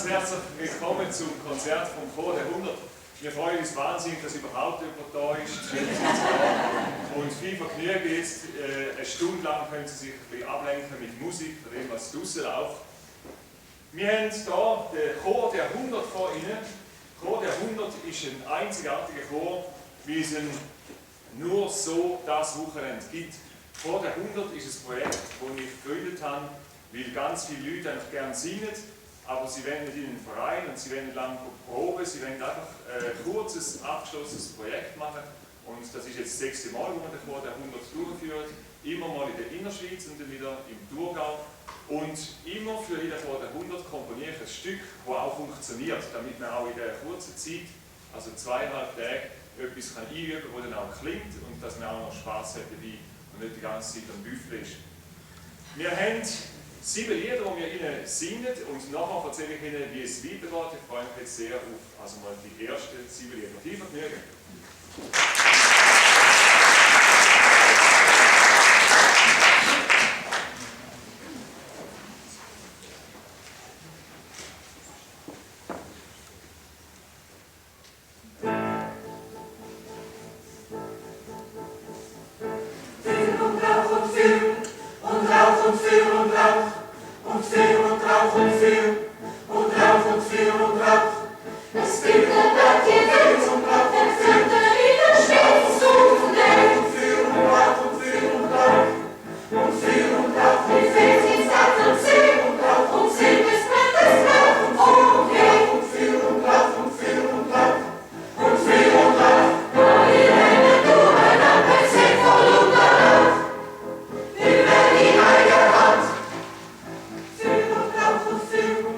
ganz herzlich willkommen zum Konzert vom Chor der 100. Wir freuen uns wahnsinnig, dass überhaupt jemand da ist. Und viel Vergnügen jetzt. Eine Stunde lang können Sie sich ein bisschen ablenken mit Musik, von dem, was draussen läuft. Wir haben hier den Chor der 100 vor Ihnen. Der Chor der 100 ist ein einzigartiger Chor, wie es nur so das Wochenende gibt. Chor der 100 ist ein Projekt, das ich gegründet habe, weil ganz viele Leute eigentlich gerne singen, aber sie wollen nicht in einen Verein und sie wollen nicht lange proben, sie wollen einfach ein kurzes, abgeschlossenes Projekt machen. Und das ist jetzt das 6. Mal, wo wir den Chor der 100 durchführen. Immer mal in der Innerschweiz und dann wieder im Thurgau. Und immer für jeden Chor der 100 komponiere ich ein Stück, das auch funktioniert, damit man auch in dieser kurzen Zeit, also 2,5 Tage, etwas einüben kann, das dann auch klingt und dass man auch noch Spass hat dabei und nicht die ganze Zeit am Büffel ist. Wir haben 7 Lieder, die wir Ihnen singen und nachher erzähle ich Ihnen, wie es weitergeht. Ich freue mich jetzt sehr auf mal die ersten 7 Lieder. Viel Vergnügen! Feel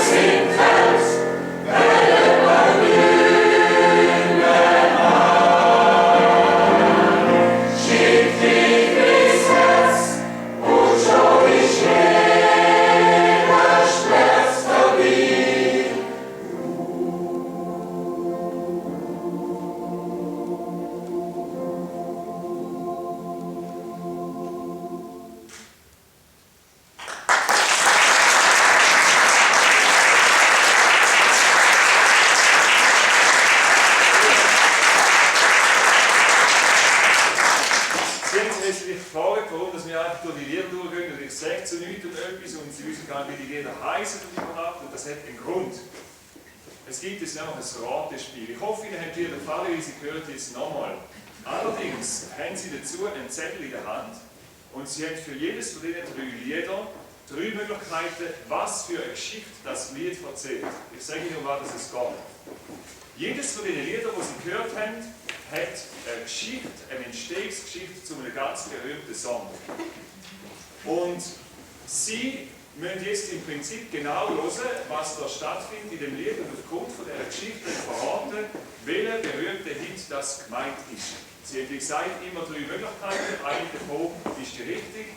Sing sagt zu nichts und etwas und sie wissen gar nicht, wie die Lieder heißen und überhaupt, und das hat einen Grund. Es gibt jetzt nämlich ein Ratespiel. Ich hoffe, Ihnen haben die Lieder gefallen, wie Sie gehört jetzt nochmal. Allerdings haben Sie dazu einen Zettel in der Hand und Sie haben für jedes von diesen 3 Lieder 3 Möglichkeiten, was für eine Geschichte das Lied erzählt. Ich sage Ihnen, um was es geht. Jedes von diesen Liedern, die Sie gehört haben, hat eine Geschichte, eine Entstehungsgeschichte zu einem ganz berühmten Song. Und Sie müssen jetzt im Prinzip genau hören, was da stattfindet in dem Lied und aufgrund von dieser Geschichte verraten, welcher berühmte Hit das gemeint ist. Sie haben, wie gesagt, immer 3 Möglichkeiten, eine davon ist die richtige.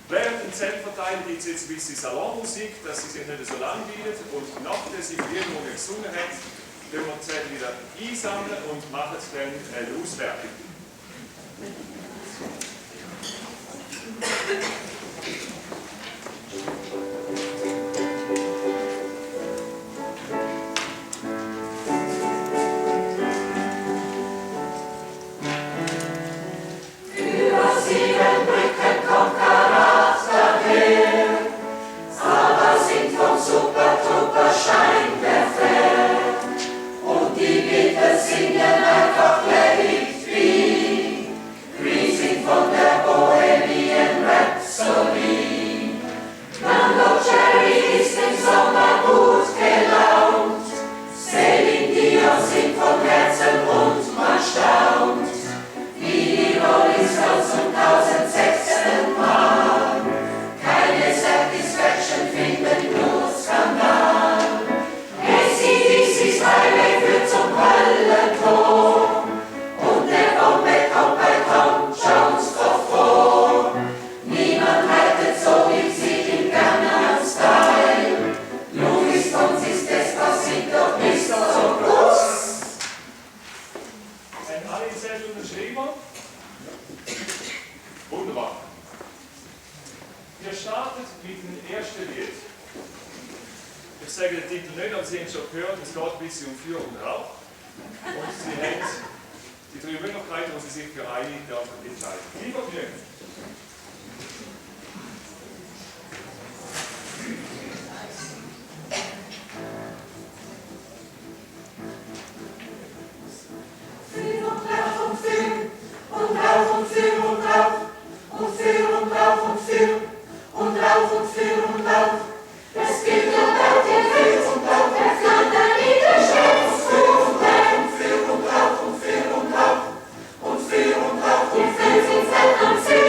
Während dem Zettelverteilen gibt es jetzt ein bisschen Salonmusik, dass Sie sich nicht so langweilen, und nachdem Sie die Lieder, die wir gesungen haben, können wir die Zettel wieder einsammeln und machen dann eine Auswertung. Wunderbar. Wir starten mit dem ersten Lied. Ich sage den Titel nicht, aber Sie haben es schon gehört, es geht ein bisschen um Feuer und Rauch. Und Sie haben die 3 Möglichkeiten, wo Sie sich für eine entscheiden. Viel Vergnügen. Am See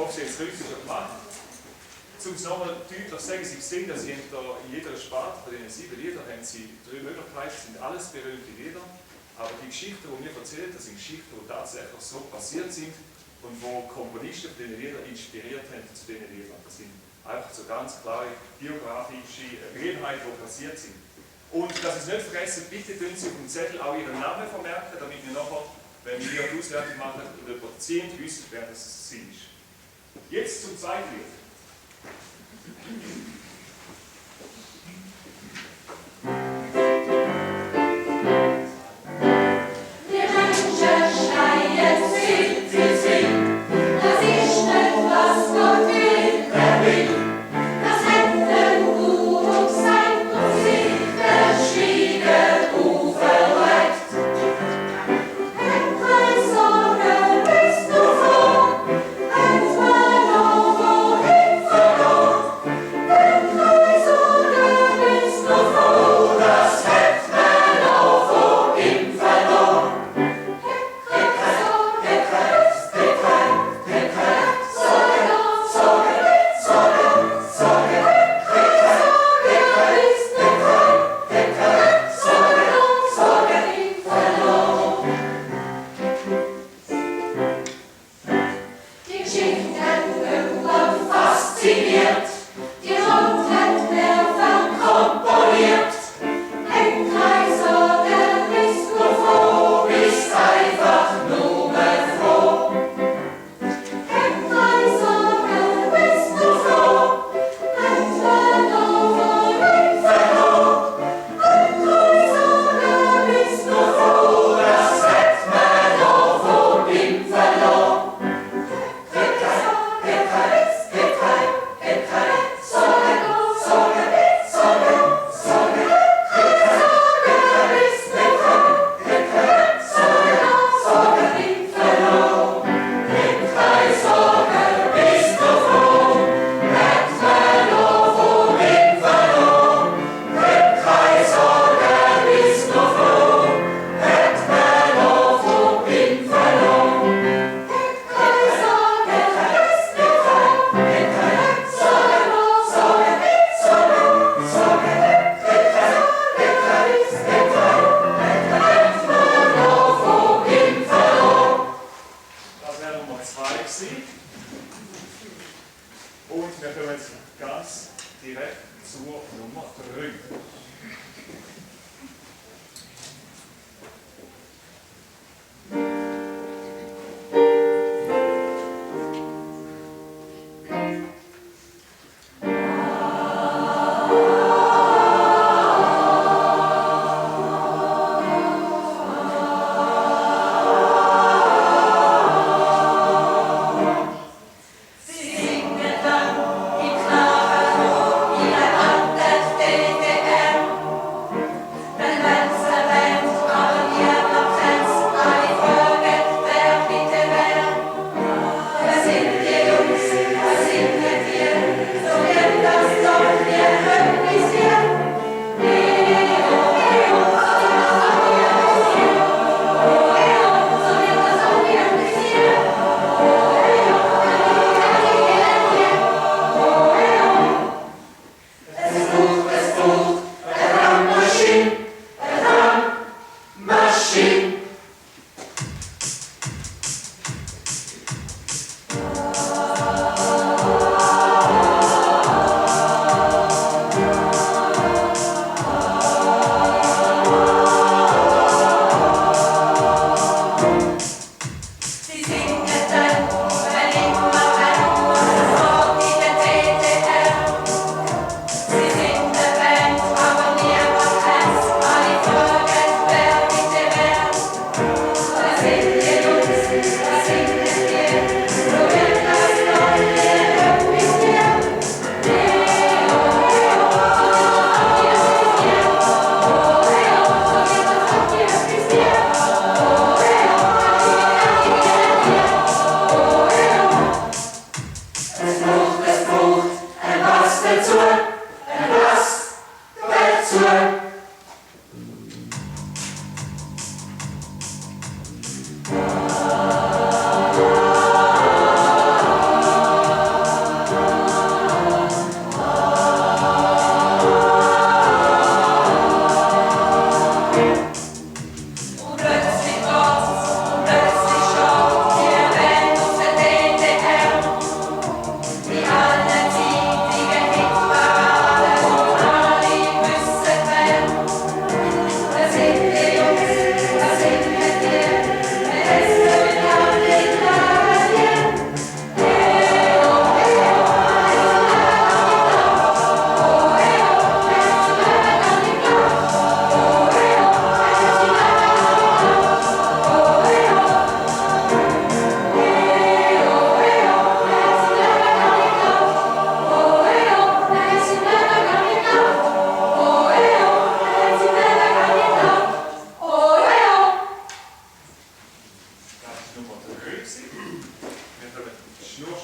hoffe, Sie haben es richtig schon gemacht. Um es nochmal deutlich zu sagen, Sie sehen, dass Sie in jeder Sparte von den 7 Liedern haben Sie 3 Möglichkeiten, das sind alles berühmte Lieder. Aber die Geschichten, die wir erzählen, das sind Geschichten, die tatsächlich so passiert sind und wo Komponisten von diesen Liedern inspiriert haben zu diesen Liedern. Das sind einfach so ganz klare biografische Begebenheiten, die passiert sind. Und dass Sie es nicht vergessen, bitte tun Sie auf dem Zettel auch Ihren Namen vermerken, damit wir nachher, wenn wir die Auswertung machen, über die Ziehen wissen, wer das ist. Jetzt zum zweiten Lied.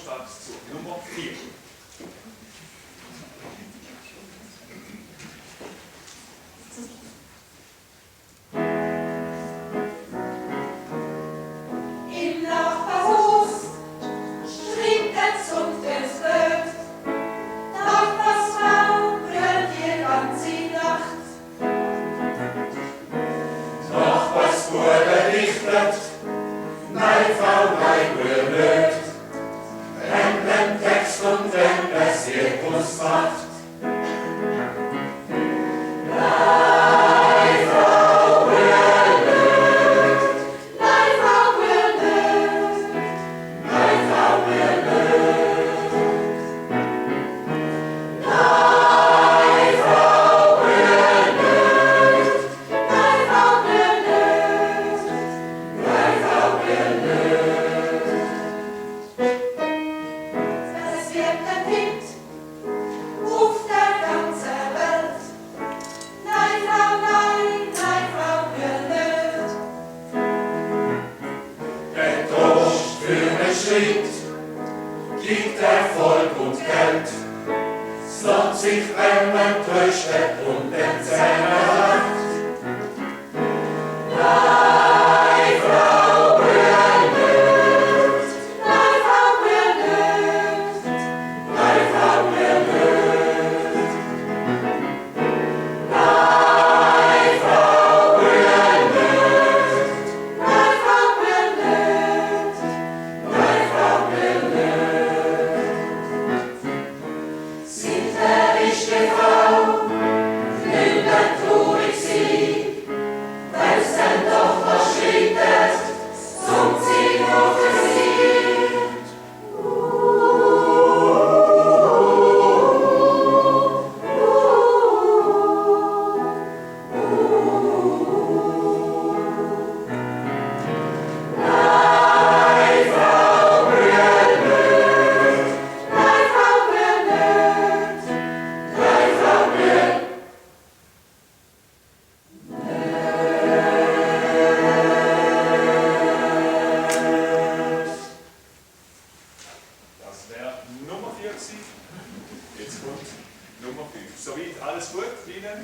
Schnurstracks zur Nummer 4. Im Nachbarhaus schrieb es und es wird, Nachbarsfrau brüllt die ganze Nacht. Nachbarsbuben dichtet, nein, Frau, nein, brüllt, wenn den Text und wenn der Zirkus macht. Gibt Erfolg und Geld, es lohnt sich, wenn man tröstet und den Zähnen lacht. Nein, Frau Brünnert, nein, Frau Brünnert, nein, Frau Brünnert, nein, Frau Brünnert, nein, Frau Brünnert, nein, Frau Brünnert. Sind der richtige Frau, nimmt er traurig sie, wenn es dann doch was schreitet, zum Ziel nur für sie. Nein, Frau Brünnert, nein, Frau Brünnert, nein, Frau Brünnert. Das wäre Nummer 4 gewesen. Jetzt kommt Nummer 5. Soweit alles gut, Ihnen?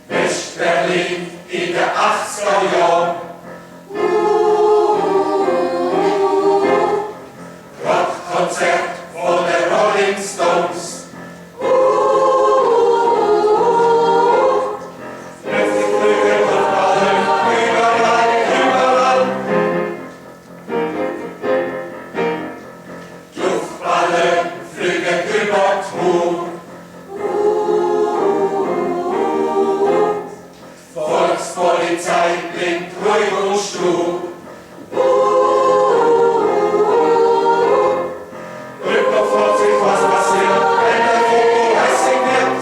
West-Berlin in der 80er Jahren. Rockkonzert von den Rolling Stones. Plötzlich flügen Luftballen überall, überall. Luftballen fliegen über Tour. Volkspolizei blinkt ruhig und stur. Rückt noch vor sich, was passiert, wenn der Foto hässlich wird.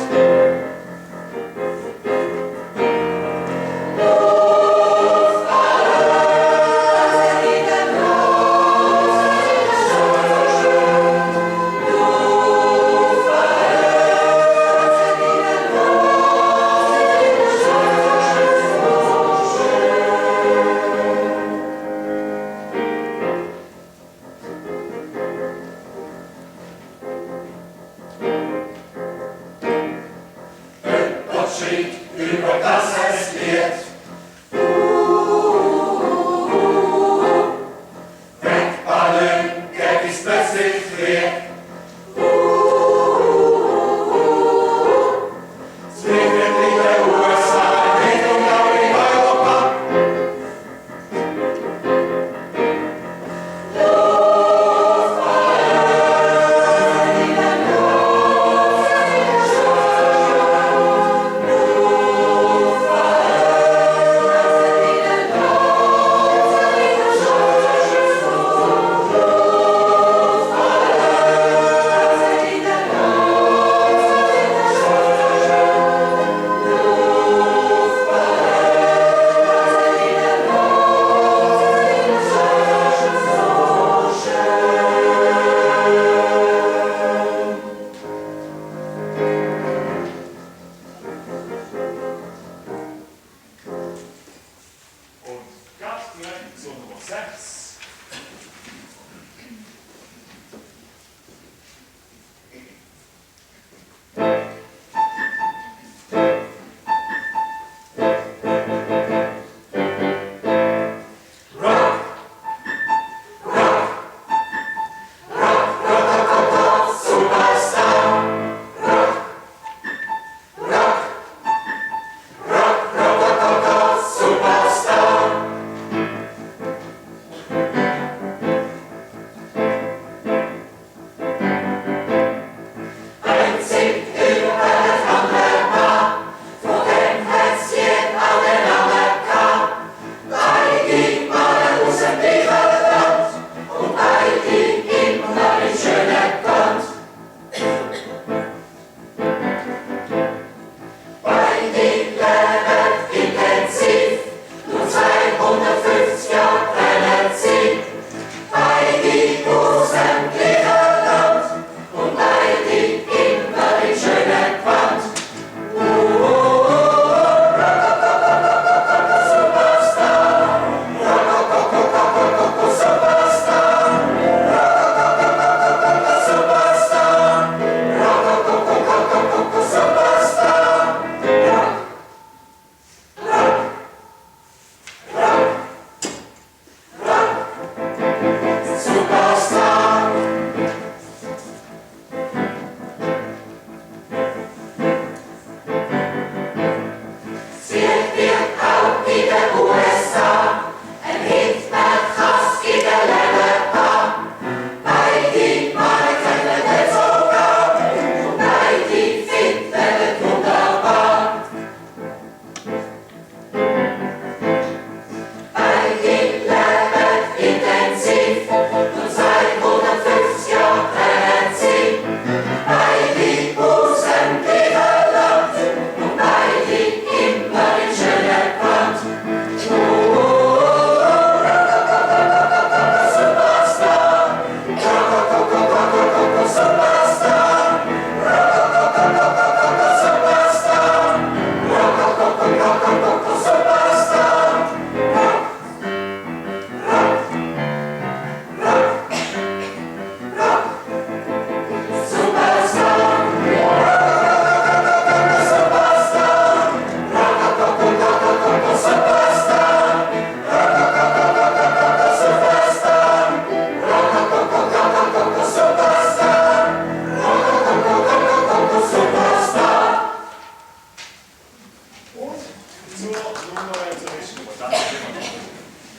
wäre zur nächsten Nummer. Danke vielmals.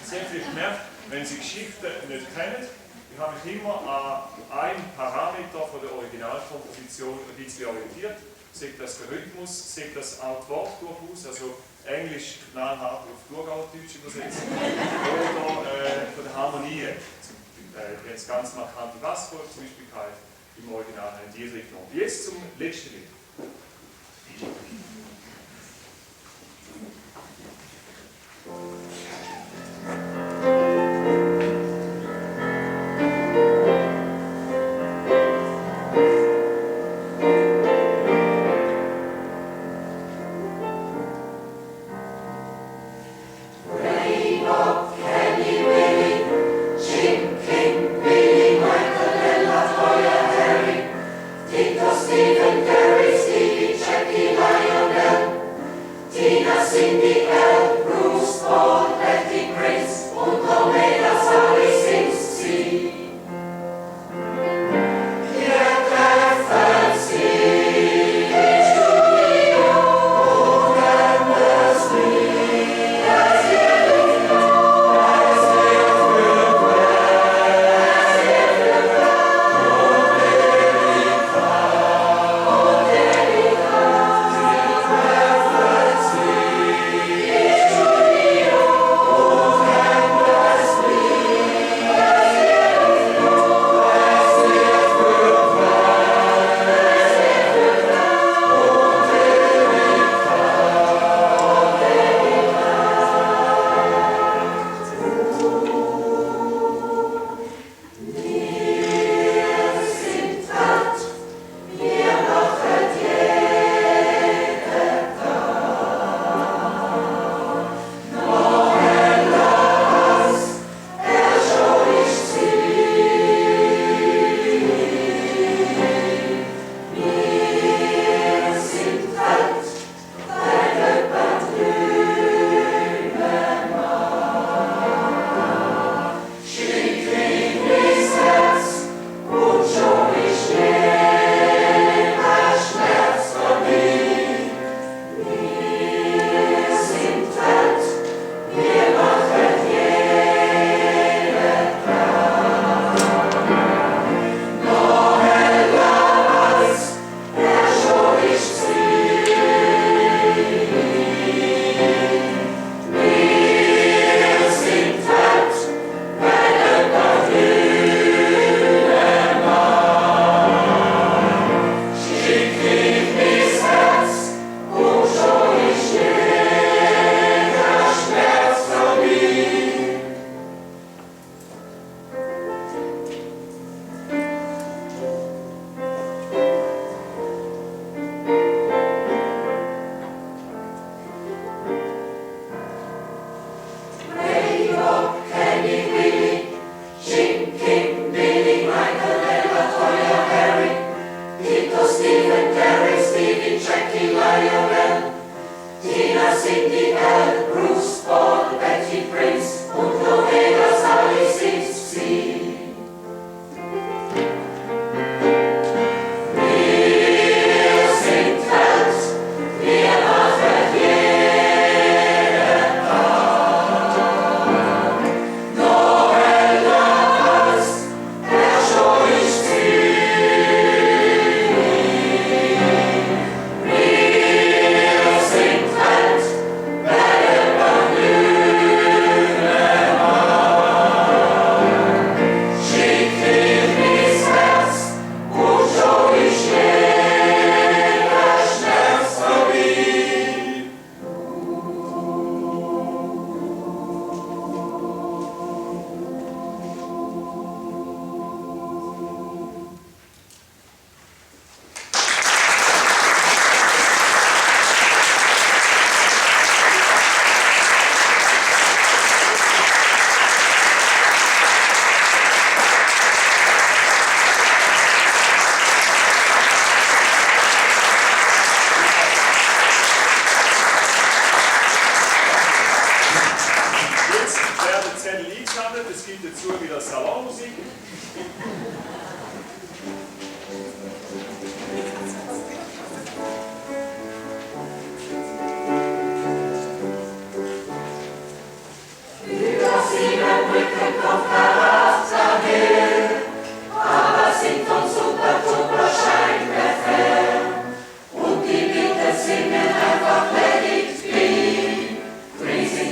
Sie haben vielleicht gemerkt, wenn Sie Geschichten nicht kennen, ich habe mich immer an einen Parameter von der Originalkomposition ein bisschen orientiert. Sagt das der Rhythmus, sagt das auch die Wortdurchfluss, also Englisch knallhart auf Thurgauerdeutsch übersetzen, oder von der Harmonie. Jetzt ganz markante Bassfolge zum Beispiel im Original in die Richtung. Jetzt zum letzten Lied.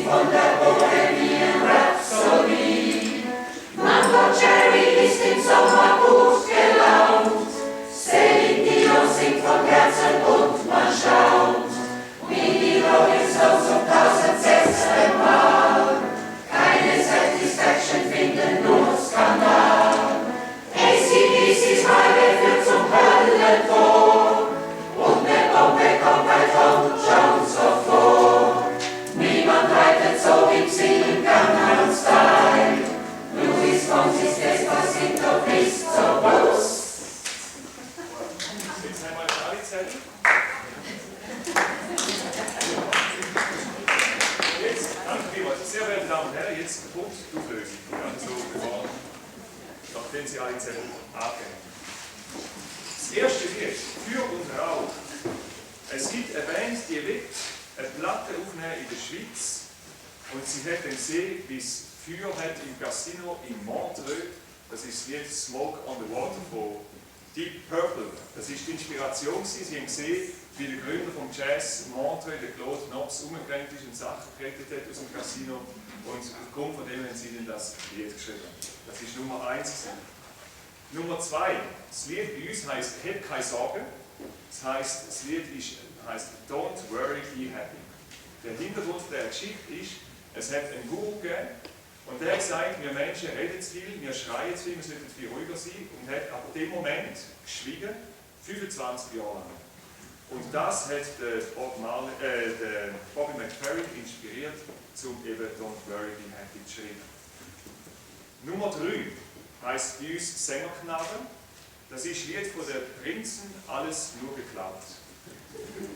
von der Bohemian Rhapsody. Mango Cherry ist im Sommer gut gelaunt. Celine Dion singt von Herzen und man staunt. Wie die Rolling Stones um 1016 Mal. Keine Satisfaction finden, nur Skandal. AC/DC's Highway führt zum Höllentor. Und eine Bombe kommt bei Tom Jones vor. Niemand reitet so wie sie im Gangnam Style. Luis Fonsi's Despacito ist so groß. Jetzt haben wir alle Zettel. Jetzt, danke vielmals. Sehr verehrte Damen und Herren, jetzt kommt die Auflösung. Also, nachdem Sie alle Zettel abgeben. Das erste Lied, Feuer und Rauch. Es gibt eine Band, die will eine Platte aufnehmen in der Schweiz und sie hat dann gesehen, wie es Feuer hat im Casino in Montreux. Das ist das Lied Smoke on the Water von Deep Purple. Das war die Inspiration. Sie haben gesehen, wie der Gründer vom Jazz Montreux, der Claude Knox, umgerannt ist und Sachen gerettet hat aus dem Casino. Und aufgrund von dem haben sie dann das Lied geschrieben. Das ist Nummer 1. Nummer 2. Das Lied bei uns heisst «Hab keine Sorgen». Das heisst, das Lied heisst «Don't worry, be happy». Der Hintergrund der Geschichte ist, es hat einen Guru gegeben und der hat gesagt, wir Menschen reden zu viel, wir schreien zu viel, wir sollten viel ruhiger sein und hat ab dem Moment geschwiegen, 25 Jahre lang. Und das hat Bobby McFerrin inspiriert, um eben «Don't worry, be happy» zu schreiben. Nummer 3 heisst bei uns «Sängerknaben». Das ist das Lied von den Prinzen, alles nur geklaut.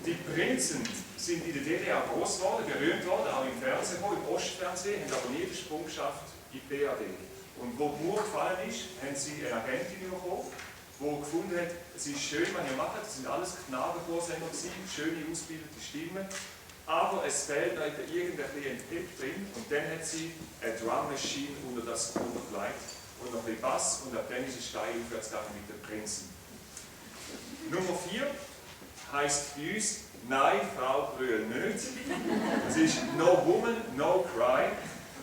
Die Prinzen sind in der DDR groß geworden, berühmt worden, auch im Fernsehen, im Ostfernsehen, haben aber nie den Sprung geschafft in die BRD. Und wo die Mauer gefallen ist, haben sie eine Agentin bekommen, die gefunden hat, es ist schön, was ihr macht, das sind alles Knabenvorsänger gewesen, schöne, ausgebildete Stimmen, aber es fehlt da irgendein Tipp drin und dann hat sie eine Drum Machine unter das Grund gelegt und noch ein bisschen Bass und ab dann ist es steil aufwärts gegangen mit den Prinzen. Nummer 4 heisst bei uns «Nein, Frau, brüll nicht». Das ist «No Woman, No Cry»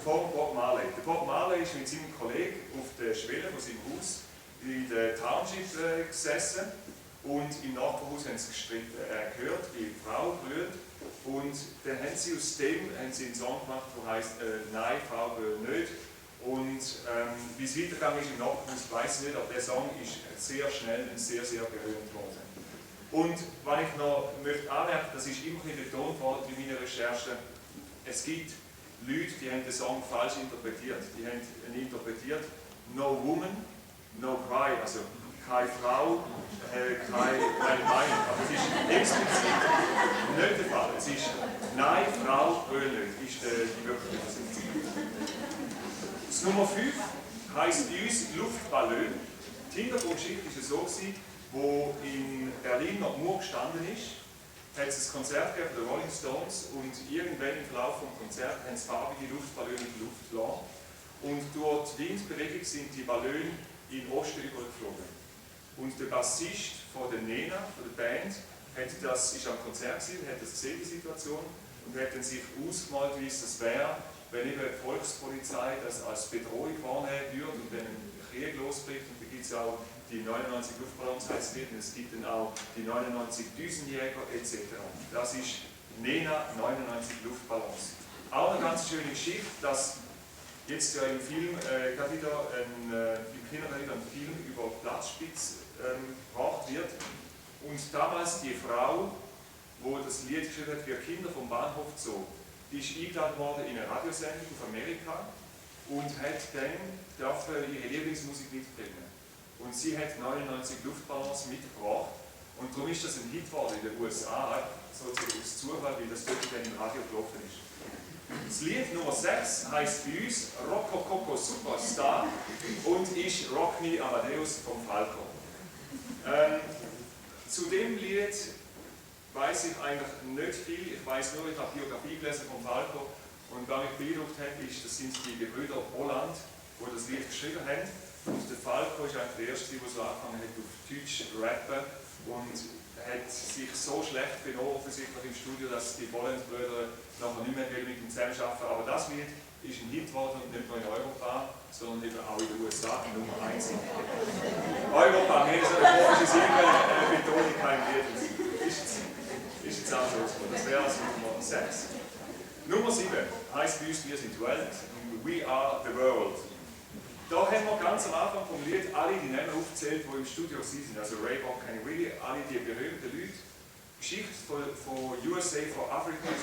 von Bob Marley. Der Bob Marley ist mit seinem Kollegen auf der Schwelle von seinem Haus in der Township gesessen und im Nachbarhaus haben sie gestritten. Er gehört, wie die Frau brüllt und dann haben sie aus dem einen Song gemacht, der heisst «Nein, Frau, brüll nicht». Und wie es weitergegangen ist im Nachbarhaus, weiß ich nicht, aber der Song ist sehr schnell und sehr, sehr berühmt worden. Und was ich noch möchte anmerken, das ist immer betont worden bei meiner Recherche, es gibt Leute, die haben den Song falsch interpretiert. Die haben ihn interpretiert, «No Woman, No Cry», also keine Frau, keine Meinung. Aber es ist explizit nicht der Fall. Es ist «Nein, Frau, brüll nicht», ist die wirkliche Übersetzung. Das Nummer 5 heisst bei uns «Luftballon». Die Hintergrundgeschichte war so, wo in Berlin noch Mauer gestanden ist, hat es ein Konzert gegeben der Rolling Stones und irgendwann im Verlauf des Konzerts haben sie farbige Luftballone in die Luft gelassen. Und durch die Windbewegung sind die Ballone in den Osten übergeflogen. Und der Bassist von der Nena, von der Band, ist am Konzert gewesen, hat das gesehen, die Situation, und hat dann sich ausgemalt, wie es das wäre, wenn eben die Volkspolizei das als Bedrohung wahrnehmen würde und wenn ein Krieg losbricht. Und da gibt es ja auch die 99 Luftballons heißt es, und es gibt dann auch die 99 Düsenjäger etc. Das ist Nena 99 Luftballons. Auch eine ganz schöne Geschichte, dass jetzt ja im Film gerade wieder im Kino wieder ein Film über Platzspitz gebracht wird. Und damals die Frau, die das Lied geschrieben hat, für Kinder vom Bahnhof Zoo, die ist eingeladen worden in eine Radiosendung auf Amerika und hat dann ihre Lieblingsmusik mitbringen. Und sie hat 99 Luftballons mitgebracht und darum ist das ein Hit geworden in den USA, sozusagen aus Zufall, weil das dort dann im Radio gelaufen ist. Das Lied Nummer 6 heisst bei uns Rococo Superstar und ist Rock Me Amadeus vom Falco. Zu dem Lied weiß ich eigentlich nicht viel. Ich weiß nur, ich habe Biografie gelesen vom Falco und was mich beeindruckt hat, ist, das sind die Gebrüder Holland, die das Lied geschrieben haben. Und der Falco ist eigentlich der Erste, der so angefangen hat, auf Deutsch zu rappen. und hat sich so schlecht benommen offensichtlich im Studio, dass die Bolland-Brüder nachher nicht mehr mit ihm zusammenarbeiten. Aber das Lied ist ein Hit geworden und nicht nur in Europa, sondern eben auch in den USA Nummer 1. Europa, wir haben so eine komische Siegelbetonung kein Lied. Ist jetzt auch so. Das wäre also Nummer 6. Nummer 7 heisst bei uns Wir sind die Welt. We are the world. Da haben wir ganz am Anfang vom Lied alle die Namen aufgezählt, die im Studio sind. Also Ray Bob, Kenny Willie, alle die berühmten Leute. Die Geschichte von USA for Africa war,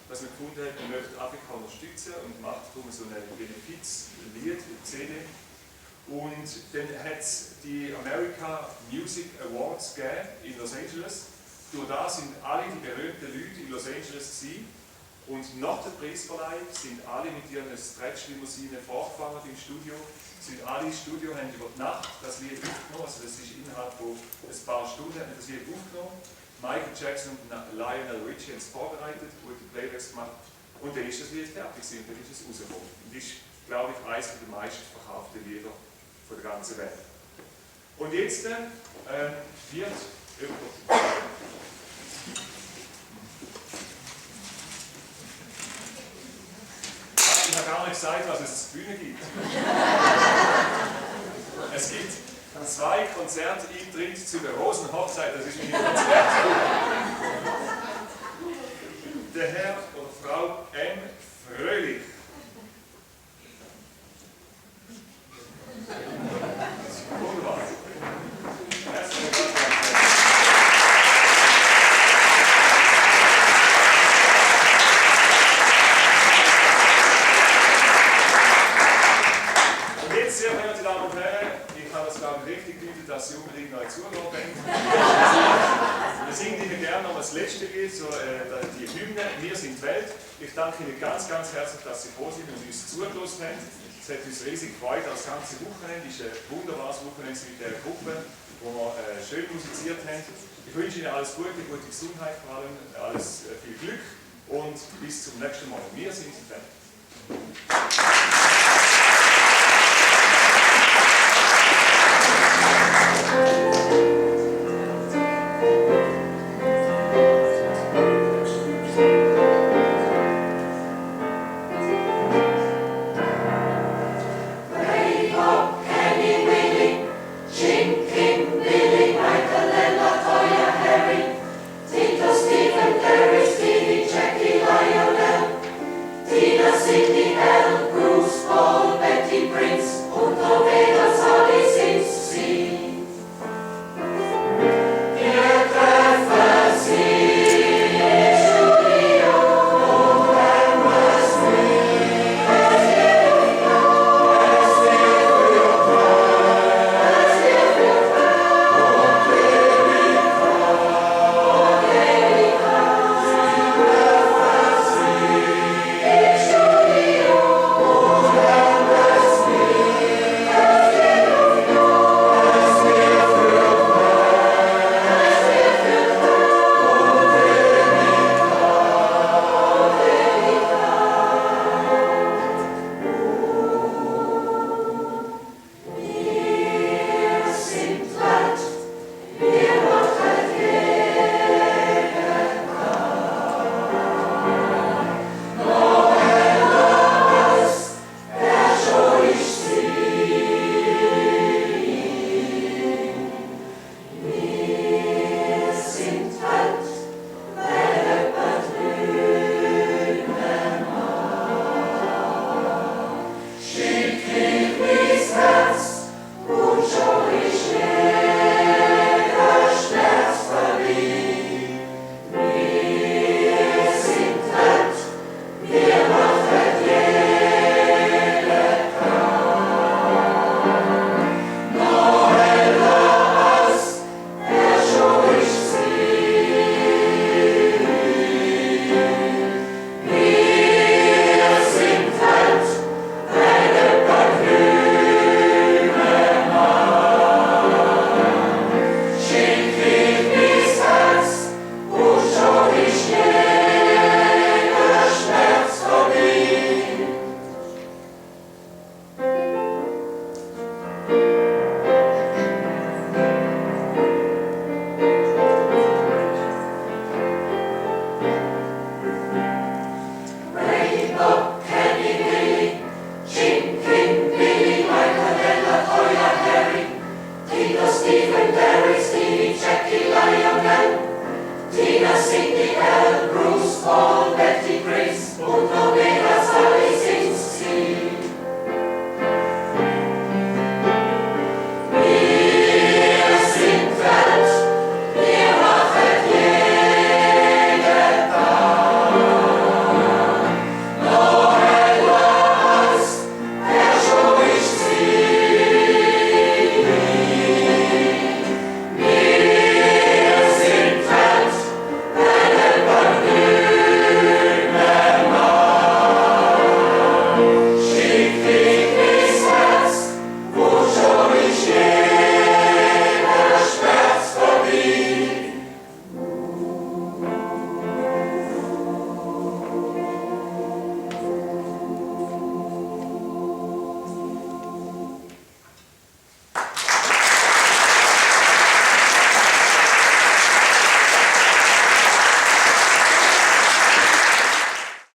dass man gefunden hat, man möchte Afrika unterstützen und macht darum so ein Benefizlied, CD. Und dann hat es die America Music Awards gegeben in Los Angeles. Durch das sind alle die berühmten Leute in Los Angeles gewesen. Und nach der Preisverleihung sind alle mit ihren Stretch-Limousinen vorgefahren im Studio. Sind alle im Studio, haben über die Nacht das Lied aufgenommen. Also das ist innerhalb von ein paar Stunden haben das Lied aufgenommen. Michael Jackson und Lionel Richie haben es vorbereitet, gute Playbacks gemacht. Und dann ist das Lied fertig gewesen, dann ist es rausgekommen. Und das ist, glaube ich, eines der meistverkauften Lieder von der ganzen Welt. Und jetzt wird ich habe gar nicht gesagt, was es zu Bühne gibt. Es gibt 2 Konzerteintritte zu der Rosenhochzeit, das ist meine Konzerttour. Der Herr oder Frau M. Fröhlich. Wunderbar. Herzlichen Dank. Sehr verehrte Damen und Herren, ich habe es glaube ich richtig gedeutet, dass Sie unbedingt noch zugehört haben. Wir singen Ihnen gerne noch das letzte Lied, so, die Hymne, Wir sind die Welt. Ich danke Ihnen ganz, ganz herzlich, dass Sie froh sind und uns zugelassen haben. Es hat uns riesig gefreut, das ganze Wochenende ist ein wunderbares Wochenende mit der Gruppe, wo wir schön musiziert haben. Ich wünsche Ihnen alles Gute, gute Gesundheit, vor allem alles viel Glück und bis zum nächsten Mal. Wir sind die Welt. Sing